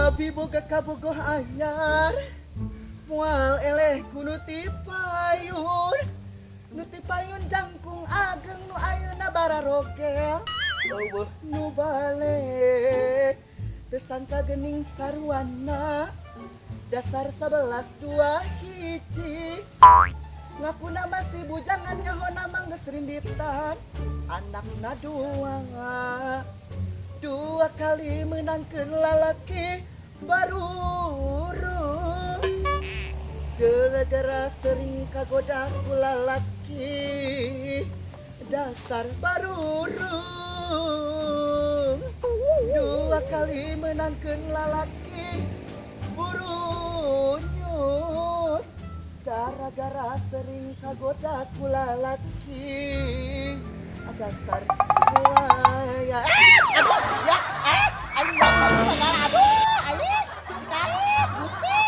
Abi boga kabogoh anyar, moal eleh ku nu ti payun. Nu ti payun jangkung ageng, nu ayeuna bararogel, euweuh nu balik. Teu sangka geuning sarwana, dasar 11 2 1. Ngakuna masih bujangan, nyahona mah geus rinditan, anakna dua. Dua kali menangkeun lalaki barurung, gara-gara sering kagoda ku lalaki dasar barurung. Dua kali menangkeun lalaki burunyus, gara-gara sering kagoda ku lalaki dasar buaya. Eh, aduh ya, eh, aing nggak segala. Aduh, aing dikait Gusti.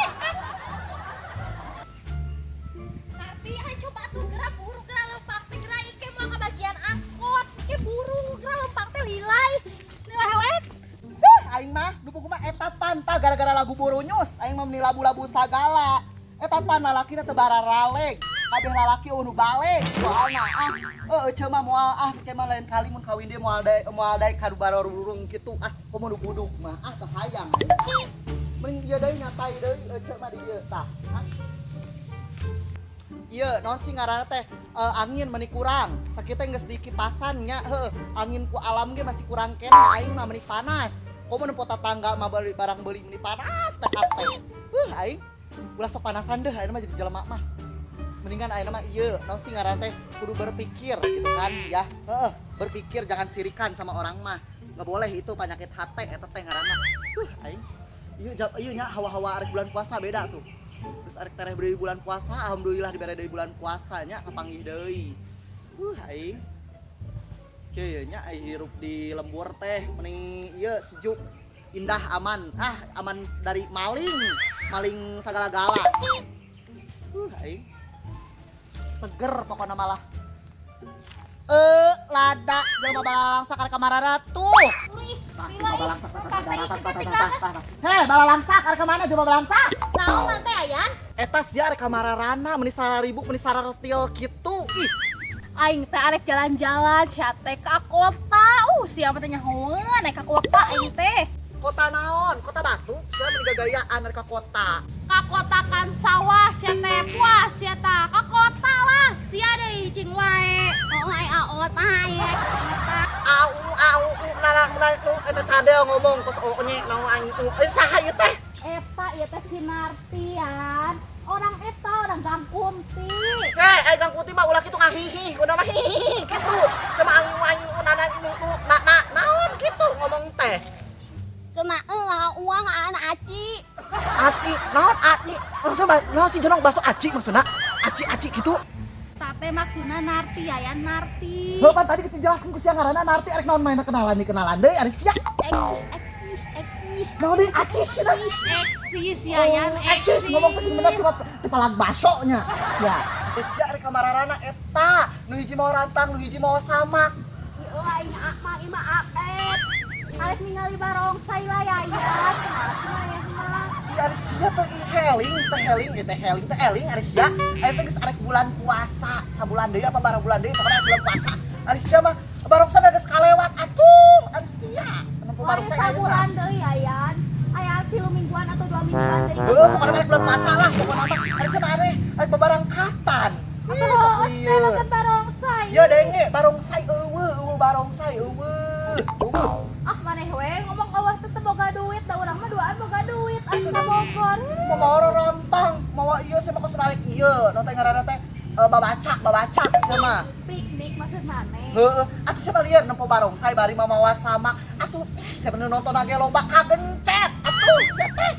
Tapi ayo coba tuh gerak buru, gerak lempang teh, gerak ike mau ke bagian angkot. Ike buru gerak lempang teh lilai. Lelet. Duh, aing mah nu mah eta panta gara-gara lagu Burunyus aing mah meni labu-labu sagala. Eta pan lalakina teu bararaleg. Kabeh lalaki nu balik soalna. Ah, heueuh, ceu mah moal ah, ke mah lain kali mun kawin deui moal daek, moal daek kadu barurung kitu ah. Komo nu buduk mah ah, teu hayang aing. Mending ieu deui, nyatai deui ece mah di dieu tah. Ah. Iya, naon sih ngaranna teh, angin meni kurang. Sakieu teh geus dikipasan nya, heueuh. Angin ku alam ge masih kurang keneh, aing mah meni panas. Komo nempo tatangga mah beli barang beli meni panas teh hate. Aing ulah sok panasan deh ayeuna mah jadi jelema mah. Mendingan ayeuna mah ieu, naon sih ngaranna teh, kudu berpikir gitu kan ya. Heeh, berpikir jangan sirikan sama orang mah. Nggak boleh, itu penyakit hate eta teh ngaranna. Aing. Ieu ieu nya hawa-hawa arek bulan puasa beda tuh. Terus arek tereh deui bulan puasa, alhamdulillah dibere deui bulan puasanya, kapanggih deui. Aing. Kieu nya aing hirup di lembur teh mending ieu, sejuk, indah, aman. Ah, aman dari maling, maling sagala-gala. Aing. Seger pokoknya malah. Eh, lada jelema balalangsak arek ka mararatu. Tah, jelema balangsak, tah, tah, tah, tah, tah, tah, tah, tah. Heh, balalangsak arek ka mana jelema balangsak? Naon teh, Ayan? Eta sia arek ka mararana, meni sararibuk, meni sararetil kitu. Ih, Aing teh arek jalan-jalan sia teh ka kota. Sia mah teh nyahoeun naik ka kota aing teh. Kota naon? Kota Batu? Sia meni gagayaan arek ka kota. Ka kota kan sawah sia teh, puas sia tah. Ka kota lah. Sia deui cing wae. Oh, aing aot ah aing ka kota. Au au u na na na nu eta cadel ngomong kos o nye naon aing u. Eh, saha ieu teh? Eta ieu teh si Nartian. Orang eta orang Gang Kunti. Eh, eh, Gang Kunti mah ulah kitu ngahihi, kudu mah hihihi kitu. Sama aing aing u na na nu nu na na naon kitu ngomong teh. Kena uang anak aci. Aci, naon aci? Langsung naon sih jenong bakso aci maksudna? Aci aci gitu. Tate maksudna Narti, Yayan Narti. Heuh, pan tadi geus dijelaskeun ku sia ngaranna Narti, arek naon mainna kenalan nih, kenalan deui ari sia. Eksis, eksis, eksis. Naon deui acis cenah? Eksis, Yayan, eksis ngomong ke sing bener cuma teu palag baso nya. Ya, geus sia arek ka mararana eta. Nu hiji mau rantang, nu hiji mau samak. Ieu aing mah ieu mah update. Arek ningali barongsai lah, Yayan. Kumaha sih maneh mah? Ih, ari sia teh heling, teh heling, teh heling, teh eling ari sia. Aya teh geus arek bulan puasa, sabulan deui apa barang bulan deui, pokoknya arek bulan puasa. Ari sia mah barongsai geus kalewat atuh, ari sia. Nempo Lain barongsai ayeuna. Sabulan deui, Yayan. Aya 3 mingguan atau 2 mingguan deui. Heuh, pokoknya arek bulan puasa lah, pokoknya mah. Ari sia mah aneh, arek babarangkatan. Ih, sok Atuh, lieur. nonton barongsai. Ya denge, barongsai euweuh, euweuh barongsai euweuh. Euweuh. Ah, maneh we ngomong euweuh teh boga duit, da urang mah duaan boga duit asa ka Bogor. Mau mawa rantang, mawa ieu sia mah kos narik ieu, nu teh ngaranna teh babacak, babacak sia mah. Piknik maksud maneh? Heeh, atuh siapa lieur nempo barongsai bari mamawa samak. Atuh ih, sia nu nonton age loba kagencet. Atuh sia teh.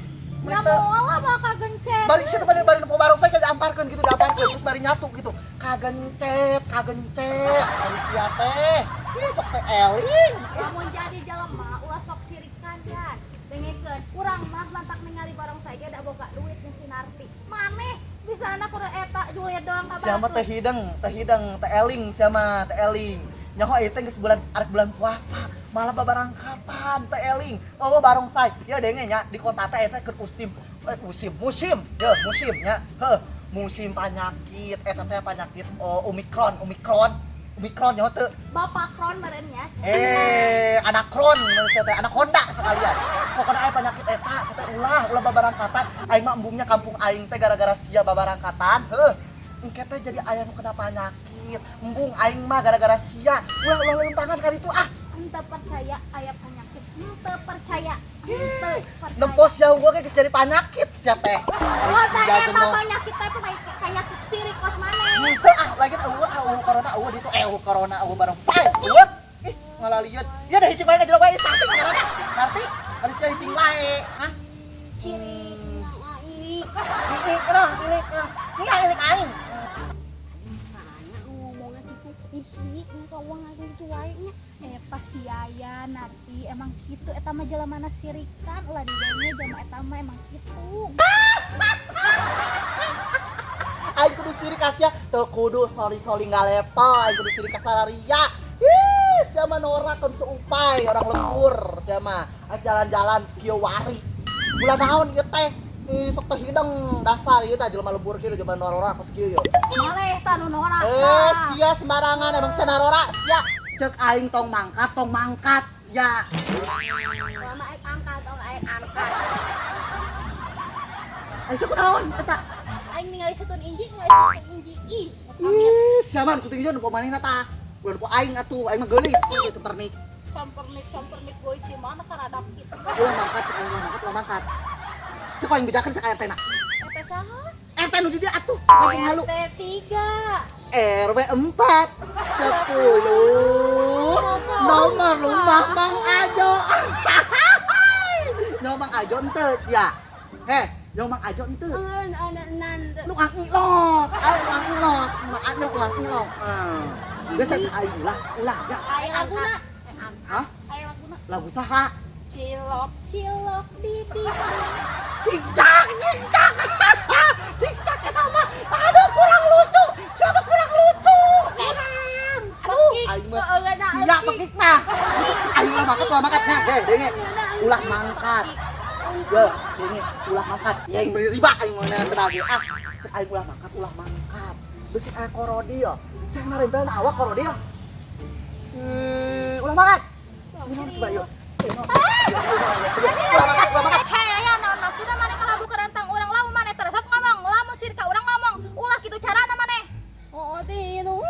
Ya moal lah bakal gencet. Bari sia teh bari bari nempo barongsai kayak diamparkeun gitu, diamparkeun terus bari nyatu gitu. Kagencet, kagencet. Bari sia teh. Ih, sok teh eling. Ih, Lamun jadi jelema ulah sok sirikan kan. Dengekeun, urang mah lantak ningali barongsai ge da boga duit jeung si Narti. Maneh bisa anak kurang eta duit doang ka Sia mah batur. Teh hideng, teh hideng, teh eling sia mah, teh eling. Nyaho ieu teh geus bulan arek bulan puasa. Malah babarangkatan teh eling. Oh barongsai. Ya denge nya di kota teh eta keur musim musim musim. Ya musim nya. Heuh, musim penyakit eta teh penyakit oh, Omikron, Omikron. Omikron nya teu. Bapak Kron meureun nya. Anak kron maksudnya teh anak Honda sekalian. Pokoknya aya penyakit eta, saya teh ulah ulah babarangkatan. Aing mah embungnya kampung aing teh gara-gara sia babarangkatan. Heuh. Engke teh jadi aya nu kena penyakit. Embung aing mah gara-gara sia. Ulah ulah lempangan kali itu ah. Henteu percaya aya penyakit. Henteu percaya. Henteu percaya. Nempo sia gua ge geus jadi penyakit sia teh. Oh, tah Sia eta jenuh. penyakit teh penyakit sirik kos maneh. Henteu ah, lagi eueuh ah eueuh corona eueuh ditu eueuh corona eueuh barongsai. Eueuh. Ih, ngalalieun. Ya dah hicing wae ka jero wae saksi ngaranna. Ngerti? Ari sia hicing wae. Hah? Sirik aing. Ilik lah, ilik lah. Iya, ilik aing. Nanya ngomongnya gitu. Ih, kawan aing gitu wae nya. Eta si Yaya nanti emang gitu eta mah jelemana sirikan ulah didenge jelema eta mah emang gitu. Aing kudu sirik ka sia, teu kudu soli-soli nggak level, aing kudu sirik ka sararia. Ih, sia mah norak kan seupai orang lembur sia mah. Aing jalan-jalan kieu wari. Bulan naon ieu teh? Ih, sok teh hideng dasar ieu teh jelema lembur kieu jelema norak kos kieu yeuh. Maleh tah nu norak. Eh, sia sembarangan emang sia narora, sia. Cek aing tong mangkat sia. Lama aing angkat, oh aing angkat. Aing sia kunaon eta? Aing ningali setun inji, ningali setun inji. Ih, pamit. Ih, sia mah kuting ieu nu manehna tah. Ulah ku aing atuh, aing mah geulis ieu tempernik. Compernik, compernik geulis di mana karadap kitu. Ulah mangkat cek aing ulah mangkat, ulah mangkat. Cek aing bejakeun cek RT na. RT saha? RT nu di dieu atuh, kampung halu. RT 3. RW 4 10 nomor rumah Mang Ajo. Nyo Mang Ajo ente sia. Heh, nyo Mang Ajo ente. Nu angilok, aing nu angilok, Mang Ajo nu angilok. Geus cek aing ulah, ulah ya. Aya laguna. Hah? Aya laguna. Lagu saha? Cilok, cilok di. Cicak, cicak. Cicak eta mah. Aduh kurang lucu. Siapa kurang lucu? Kurang. Aduh, aing mah siap pekik mah. Aing ulah mangkat, ulah mangkat nya. Deh, denge. Ulah mangkat. Ye, denge, ulah mangkat. Ya aing beri riba aing mah cenah ge. Ah, cek aing ulah mangkat, ulah mangkat. Beusi aya korodil. Cek narempel na awak korodil. Ulah mangkat. Minum coba yuk. Ulah mangkat, ulah mangkat. Hei, aya naon maksudna maneh kalabu kerentang urang lamun maneh teresep ngomong, lamun sir ka urang ngomong, ulah kitu carana maneh. Oh, tinu.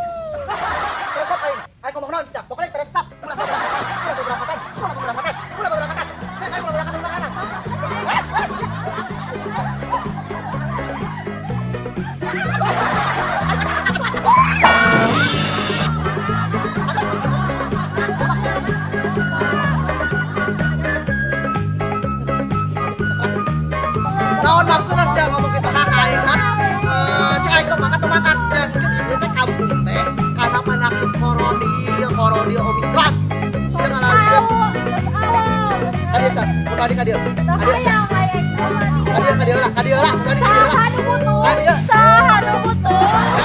Teresep aing. Aing ngomong naon sia? Pokoknya teresep. Ulah berangkatan, ulah berangkatan, ulah berangkatan, ulah berangkatan. Cek aing ulah berangkat, ulah berangkatan. Naon maksudna sia ngomong kitu hak aing ha? Cek aing tong mangkat tong mangkat sia engke ieu teh kampung teh karena penyakit korodil, korodil Omikron. Sia ngalalieun. Geus awal. Ka dieu sia, mun balik ka dieu. Ka dieu sia. Ka dieu, ka dieu lah, ka dieu lah, mun balik ka dieu lah. Saha nu butuh? Ka dieu. Saha nu butuh?